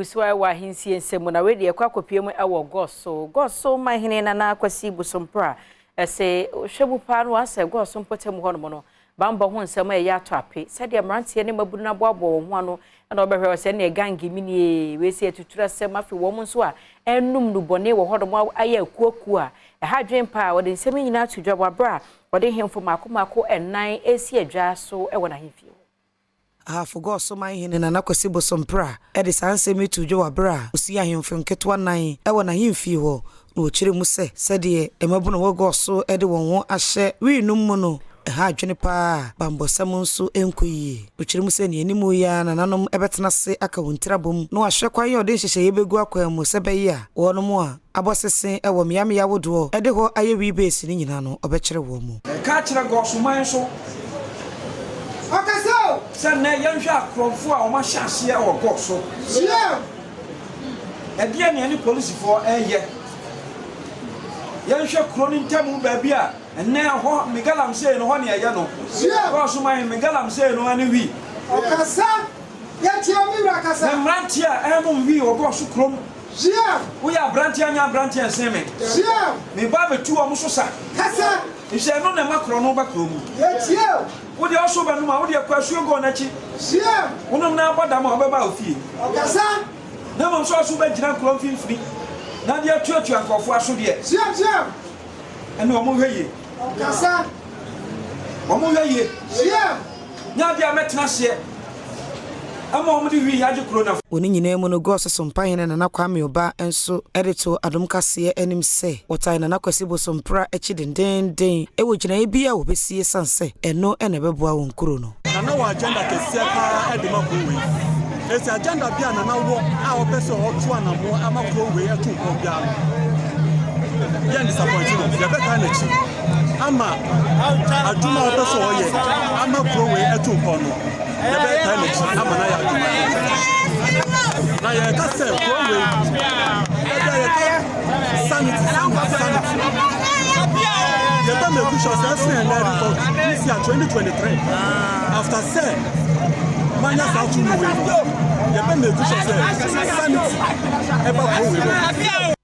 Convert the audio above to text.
Yɛgu so ara wɔ ahensie nsɛm mu na wei deɛ ɛkɔ akɔpue mu wɔ Goso. Goso manhene Nana Kwasi Bosompra se hwɛ mu paa no asɛ Goso mpɔtam hɔnom no bammɔ ho nsɛm a ɛyɛ atɔ ape sɛdeɛ mmeranteɛ ne mmabunu no aboaboa wɔn ho ano na wɔbɛhwɛ wɔ sɛ ɛnneɛ gange mi nie wei sɛ atuturu asɛm afei wɔn nso a ɛnnom nnubɔne wɔ hɔnom ayɛ akuakuo a ɛha adwene paa. Wɔde nsɛm yi nyinaa to dwa wɔ aberɛ a wɔde nhemfo mmaako mmaako nnan resi adwa so wɔ n'ahemfie hɔ. Ahafo Goso Manhene Nana Kwasi Bosompra de saa nsɛm yi too dwa wɔ bere a osii ahemfo nketewa nnan wɔ n'ahemfie hɔ, na ɔkyerɛɛ mu sɛ sɛdeɛ mmabunu a wɔwɔ Goso de wɔn ho ahyɛ wii nom mu no, ɛha adwene pa ara a bammɔsɛm nso nkɔ yie. Ɔkyerɛ mu sɛ nea anim yi ara nananom bɛtena ase aka wɔn tiri abom na wɔahwɛ kwan a wɔde nhyehyɛeɛ bɛgu akwan mu sɛ ɛbɛyɛ a wɔnom a abɔ sese wɔ mmeammea ahodoɔ de hɔ ayɛ wii base no nyinaa no, ɔbɛkyere wɔn mu. Ka kyerɛ Gosoman nso sɛ nnɛ yɛnhwɛ akorɔmfoɔ a wɔahyɛ aseɛ wɔ Goso. Ɛdeɛn na yɛne polisifoɔ reyɛ? Yɛnhwɛ kuro no ntamu baabi a nnɛ ɛhɔ me galamsey no hɔ ne ɛyɛ no. Gosoman me galamsey no ne wii. Me mmeranteɛ a ɛrenom wii wɔ Goso kurom. Woyɛ aberanteɛ anyɛ aberanteɛ nsen me. Meba abɛtu wɔn so sa. Efisɛ ɛno na ɛma korɔno ba kuro mu. Wo deɛ ɔso bɛnom a, wo deɛ kɔ asuo Gɔn akyi. Wonom na abɔ dam a, wobɛba wo fie. Na mmom sɛ ɔso bɛgyina kuro mfimfini na de atuatua nkurɔfoɔ aso deɛ, ɛnna wɔnhwɛ yie. Wɔnhwɛ yie. Nyɛ adeɛ a mɛtena aseɛ ama wɔde wii agye kuro no. Wɔ ne nyinaa mu no, Gɔs Sompahene Nana Kwame Obah nso de too Adom Kaseɛ anim sɛ wɔtae Nana Kwasi Bosompra akyi dendeenden wɔ gyinaeɛ biara a wɔbɛsi esiane sɛ ɛno na ɛbɛboa wɔn kuro no. Nana wɔ agenda kɛseɛ paa de ma kuro wei. Enti agenda bi a Nana wɔ a ɔpɛ sɛ ɔto anamoɔ ama kuro wei atu mpɔn biara no, yɛn disappoint no, yɛbɛtaa n'akyi ama adwuma a ɔpɛ sɛ ɔyɛ ama kuro wei atu mpɔn no, yɛbɛtaa n'akyi ama no ayɛ adwuma no. Na yɛka sɛ kuro wei, ɛda yɛka sanity, sanity, sanity. Yɛbɛ make sure sɛ ɛsɛ yɛn lɛri kɔ this year 2023 after sɛ manya saa tumi wei no, yɛbɛ make sure sɛ sanity ɛba kuro wei mu.